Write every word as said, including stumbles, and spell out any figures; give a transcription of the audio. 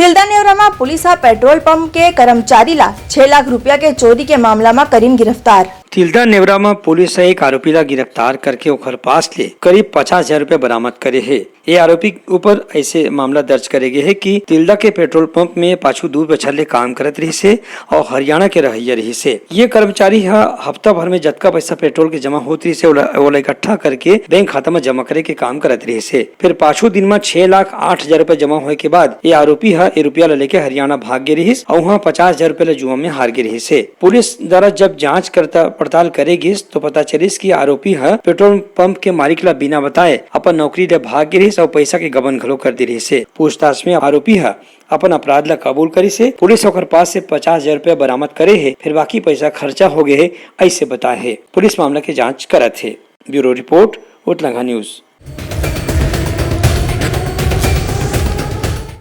तिल्दा नेवरा म पुलिस ह petrol pump के कर्मचारी ला छह लाख रुपया के चोरी के मामला म करिन गिरफ्तार। तिल्दा नेवरा म पुलिस ह एक आरोपी ला गिरफ्तार करके ओखर पास ले करीब पचास हजार रुपया बरामद करे हे। ये आरोपी ऊपर ऐसे मामला दर्ज करे गे हे कि तिल्दा के पेट्रोल पंप में पाछू दू बछर ले काम करत रहिस हे और हरियाणा के रहइया रहिस हे। ये कर्मचारी ह हफ्ता भर में जतका पैसा पेट्रोल के जमा होत रहिस हे, ओला, ओला इकट्ठा करके बैंक खाता में जमा करे के काम करत रहिस हे। फिर पाछू दिन म छह लाख आठ हजार रुपया जमा होए के बाद ये आरोपी ह ये रुपया ला लेके हरियाणा भाग गे रहिस और वहाँ पचास हजार रुपया ला जुआ में हार गे रहिस हे। पुलिस द्वारा जब जांच करता पड़ताल करे गिस तो पता चलिस कि आरोपी ह पेट्रोल पंप के मालिक ला बिना बताए अपन नौकरी ले भाग गे रहिस और पैसा के गबन घलो कर दे रहिस हे। पूछताछ में आरोपी ह अपन अपराध ला कबूल करिस हे। पुलिस ओकर पास से पचास हजार रुपया बरामद करे हे, फिर बाकी पैसा खर्चा हो गए हे, ऐसे बताए हे। पुलिस मामला के जांच करत हे। Bureau report, Utlangha news.